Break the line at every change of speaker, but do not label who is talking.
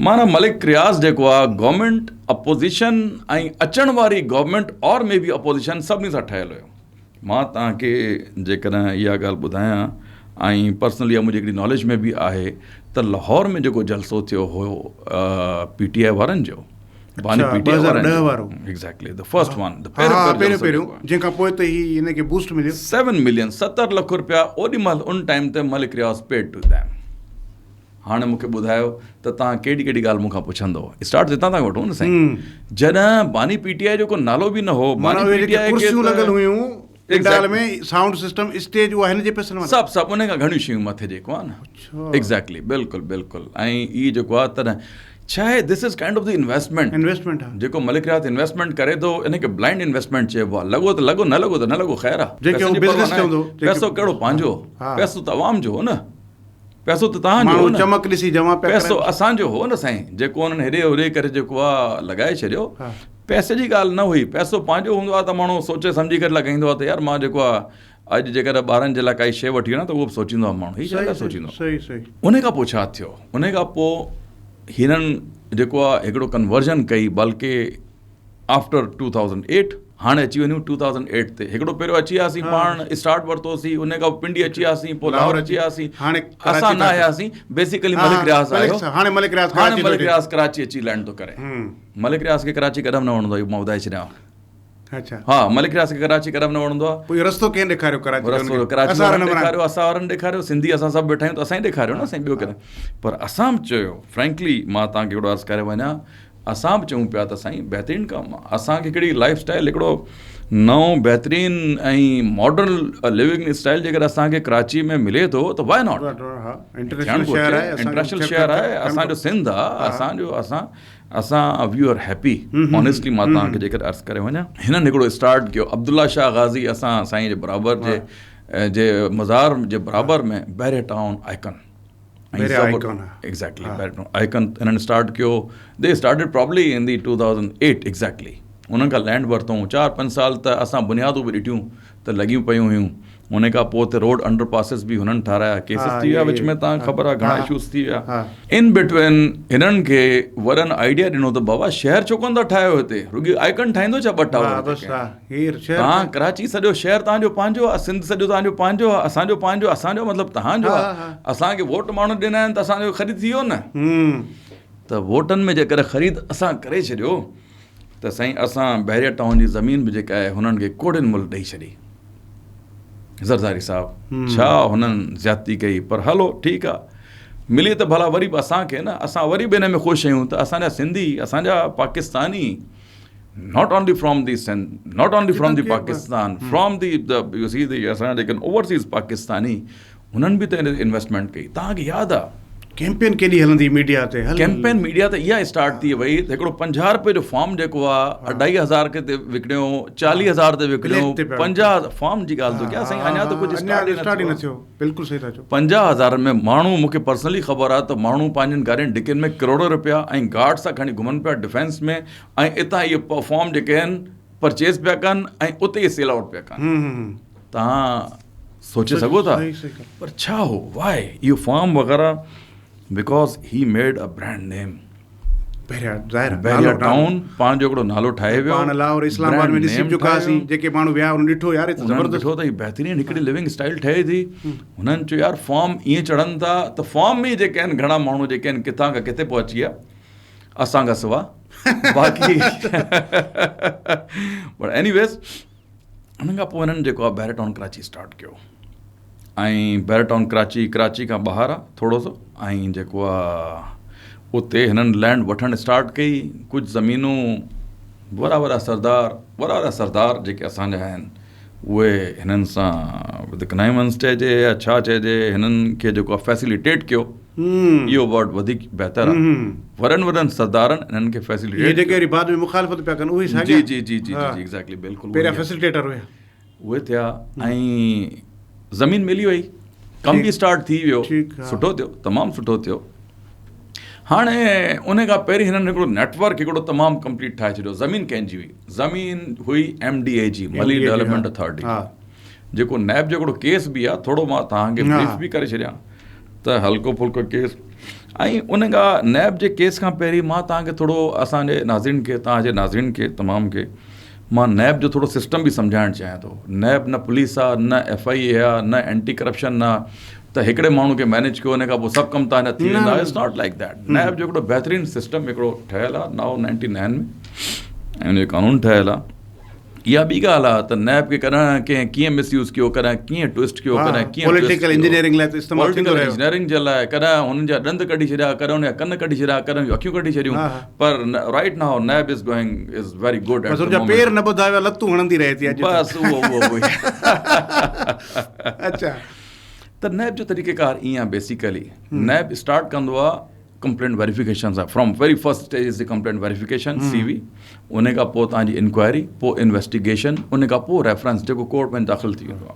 معنيٰ ملڪ رياض جيڪو آ گورنمينٽ اپوزيشن ۽ اچڻ واري گورنمينٽ اور مي بي اپوزيشن سڀني سان ٺهيل هيو. مان توهان کي جيڪڏهن اها ڳالهه ٻڌايان ۽ پرسنلي اها منهنجي هڪڙي ناليج ۾ به آهي ته لاهور ۾ جيڪو جلسو ٿيو هيو پي ٽي آء وارن جو باني پي ٽي آء وارن جو exactly the first one the پهريون
پهريون پهريون جنهن کان پوء ته هي هن کي بوسٽ مليو
7 ملين 70 لک روپيا اوڏي مهل ان ٽائيم تي Malik Riaz pad two them. هاڻي مون کي ٻڌايو ته توهان ڪهڙي ڪهڙي ڳالهه مون کان پڇندو. اسٽارٽ هتان ٿا وٺون نه سائين. جڏهن باني پي ٽي آء جو ڪو نالو به نه هو،
باني پي ٽي آء کي ڪرسيون لڳل هيون پنڊال ۾ سائونڊ سسٽم اسٽيج اها هن جي پئسن
مان سڀ سڀ ان کان گهڻيون شيون مٿي جيڪو آهي نه ايگزيڪٽلي بلڪل بلڪل ۽ هي جيڪو آهي تڏهن ڇا آهي this is kind of the investment
investment
آهي جيڪو ملڪ رياض انويسٽمينٽ ڪري ٿو ان کي بلائنڊ انويسٽمينٽ چئبو آهي لڳو ته لڳو نه لڳو ته نه لڳو خير آهي
جيڪي هو بزنس چوندو
پئسو ڪهڙو پنهنجو پئسو ته عوام جو هو نه پئسو ته توهان جو هو
ماڻهو نه. چمڪ ڏسي جمع
پيا پئسو ڪرائين. اسان جو هو نه سائين جيڪو انهن هيڏي هوڏي ڪري جيڪو آ لڳائي ڇڏيو. پئسي جي ڳالهه نه هئي. پئسو پنهنجو هوندو آ ته ماڻهو سوچي سمجهي ڪري لڳائيندو آ ته يار مان جيڪو آ اڄ جيڪڏهن ٻارن جي لاء ڪائي شيء وٺي وڃان ته اهو به سوچيندو آ ماڻهو. هي ڇا لاء سوچيندو.
صحيح صحيح.
انهي کان پوء ڇا ٿيو؟ انهي کان پوء هنن جيڪو آ هڪڙو ڪنورجن ڪئي بلڪه آفٽر ٽو ٿائوزنڊ ايٽ هاڻي اچي وڃون ٽو ٿائوزنڊ ايٽ تي هڪڙو پهريون اچي وياسين پاڻ اسٽارٽ ورتوسين ان کان پوء پنڊي اچي وياسين پوء لاهور اچي وياسين
هاڻي
اسان نه آياسين بيسيڪلي ملڪ رياض آيو
هاڻي ملڪ رياض
هاڻي ملڪ رياض ڪراچي اچي لينڊ ٿو ڪري ملڪ رياض کي ڪراچي ڪڏهن نه وڻندو اهو مان ٻڌائي ڇڏيان
اڇا
ها ملڪ رياض کي ڪراچي ڪڏهن نه وڻندو آهي
پوء رستو ڪنهن ڏيکاريو ڪراچي
رستو ڪراچي وارن ڏيکاريو اسان وارن ڏيکاريو سنڌي اسان سڀ ويٺا آهيون ته اسان ئي ڏيکاريو نه سائين ٻيو ڪنهن پر اسان به چيو فرينڪلي مان توهان کي هڪڙو عرض ڪري وڃان اسان به چئون پيا ته سائين بهترين ڪم آ اسان کي هڪڙي لائف اسٽائل هڪڙو نئون بهترين ۽ ماڊرن لوينگ اسٽائل جيڪڏهن اسان کي ڪراچي ۾ ملي ٿو ته واء not international شهر آهي اسان جو سنڌ آ اسان جو اسان اسان وي آر هيپي آنيسٽلي مان توهان کي جيڪڏهن عرض ڪري وڃان هنن هڪڙو اسٽارٽ ڪيو عبدالله شاهه غازي اسان سائين جي برابر جي جي مزار جي برابر ۾ بحريه ٽائون آئڪن ايگزيڪٽلي آئڪن انهن اسٽارٽ ڪيو the started probably in the 2008 exactly انهن کان لينڊ ورتو چار پنج سال ته اسان بنيادون به ڏٺيون ته لڳيون پيون هيون ان کان پوء ته روڊ انڊر پاسز به هنن ٺارايا ڪيسز ٿي ويا وچ ۾ تان خبر آ گهڻا اشوز ٿي ويا ان بٽوين هنن کي وڏن آئيڊيا ڏنو ته بابا شهر ڇو ڪونه ٿا ٺاهيو هتي رڳي آئڪن ٺاهيندو ڇا ٻه ٽاور توهان ڪراچي سڄو شهر توهان جو پنهنجو آهي سنڌ سڄو توهان جو پنهنجو آهي اسان جو پنهنجو اسان جو مطلب توهان جو آهي اسان کي ووٽ ماڻهن ڏنا آهن ته اسان جو خريد ٿي ويو نه ته ووٽن ۾ جيڪڏهن خريد اسان ڪري ڇڏيو ته سائين اسان بحريا ٽائون جي زمين به جيڪا آهي هنن کي ڪوڙين ملهه ڏئي ڇڏي زرداري صاحب ڇا هنن زيادتي ڪئي پر هلو ٺيڪ آهي ملي ته ڀلا وري به اسان کي نه اسان وري به ان ۾ خوش آهيون ته اسان جا سنڌي اسان جا Pakistani not only from the Sindh not only from the Pakistan from the you see the اسان جا جيڪي اوورسيز پاڪستاني انهن به ته ان تي انويسٽمينٽ ڪئي توهان کي ياد آ
ڪيمپين ڪيڏي هلندي ميڊيا تي
هل ڪيمپين ميڊيا تي اها اسٽارٽ ٿي وئي ته هڪڙو 50 روپئي جو فارم جيڪو آ اڍائي هزار تي وڪڻيو 40 هزار تي وڪڻيو 50 فارم جي ڳالهه ٿو ڪيان سائين اڃا ته
ڪجهه اسٽارٽ ئي نه ٿيو بلڪل صحيح ٿا چئو
50 هزار ۾ ماڻهو مون کي پرسنلي خبر آ ته ماڻهو پنهنجن گاڏين ڊڪين ۾ ڪروڙين روپيا ۽ گارڊ سان کڻي گهمن پيا ڊفينس ۾ ۽ اتان اهي فارم جيڪي آهن پرچيز پيا ڪن ۽ اتي ئي سيل آئوٽ پيا ڪن توهان سوچي سگهو ٿا پر ڇا هو وائي اهو فارم وغيره because he made a brand name Bahria town پنهنجو هڪڙو نالو ٺاهي ويو
پاڻ لاهور اسلام آباد ۾ ڏسي چڪا هئاسين جيڪي ماڻهو ويا انهن ڏٺو يار
هي ته زبردست ڏٺو ته هي بهترين هڪڙي لوينگ اسٽائل ٺهي ٿي هنن چيو يار فارم ائين چڙهن ٿا ته فارم ۾ جيڪي آهن گهڻا ماڻهو جيڪي آهن ڪٿان کان ڪٿي پهچي ويا اسان کان سوا باقي پر ايني ويز ان کان پوء هنن جيڪو آهي بحريا ٽائون ڪراچي اسٽارٽ ڪيو ۽ بحريا ٽائون ڪراچي ڪراچي کان ٻاهر آهي ٿورو سو ۽ جيڪو آهي اتي هنن لينڊ وٺڻ اسٽارٽ ڪئي ڪجهه زمينون وڏا وڏا سردار وڏا وڏا سردار جيڪي اسانجا آهن اهي هنن سان ود ڪنائيونس چئجي يا ڇا چئجي هنن کي جيڪو آهي فيسليٽيٽ ڪيو اهو ورڊ وڌيڪ بهتر آهي وڏن وڏن سردارن هنن کي فيسليٽيٽ
اهي جيڪي وري بعد ۾ مخالفت پيا ڪن اهي
ساڳيا جي جي جي جي جي ايگزيڪٽلي بلڪل
پهريان فيسليٽيٽر هيا
اهي ٿيا ۽ زمين ملي وئي ڪم به اسٽارٽ ٿي ويو سٺو ٿيو تمام سٺو ٿيو هاڻي ان کان پهرين هنن هڪڙو نيٽ ورڪ هڪڙو تمام ڪمپليٽ ٺاهي ڇڏيو زمين ڪنهن جي هئي زمين هئي ايم ڊي اي جي ملي ڊولپمينٽ اٿارٽي جيڪو نيب جو هڪڙو ڪيس به آهي ٿورو مان توهان کي بريف به ڪري ڇڏيان ته هلڪو ڦلڪو ڪيس ۽ ان کان نيب جي ڪيس کان پهرين مان توهان کي ٿورو اسان جي ناظرين کي توهان جي ناظرين کي تمام کي مان نيب جو ٿورو سسٽم به سمجهائڻ چاهيان ٿو. نيب نه پوليس آ نه ايف I اي آ نه اينٽي ڪرپشن آ ته هڪڙي ماڻهو کي مينيج ڪيو ان کان پوء سڀ ڪم توهان جا ٿي ويندا it's not like that. NAB جو هڪڙو بهترين سسٽم هڪڙو ٺهيل آ نائو نائنٽي نائن ۾ ۽ ان جو قانون ٺهيل آ. اها ٻي ڳالهه آ ته نيب کي ڪڏهن ڪنهن ڪيئن مس يوز ڪيو ڪڏهن ڪيئن ٽوئسٽ ڪيو ڪڏهن ڪيئن
پوليٽيڪل انجنيئرنگ لاء ته استعمال ٿيندو
رهيو. پوليٽيڪل انجنيئرنگ جي لاء ڪڏهن هنن جا ڏند ڪڍي ڇڏيا ڪڏهن هن جا ڪن ڪڍي ڇڏيا ڪڏهن هن جون اکيون ڪڍي ڇڏيون پر right now NAB is going is very good
بس ان جا پير نه ٻڌا ويا لتون هڻندي رهي ٿي اڄ
بس اهو اهو اهو
اچها
ته نيب جو طريقه ڪار ائين آهي بيسيڪلي نيب اسٽارٽ ڪندو آهي ڪمپلينٽ ويريفڪيشن سان from very first stage is the complaint verification C V ان کان پوء توهان جي انڪوائري پوء انويسٽيگيشن ان کان پوء ريفرنس جيڪو ڪورٽ ۾ داخل ٿي ويندو آهي.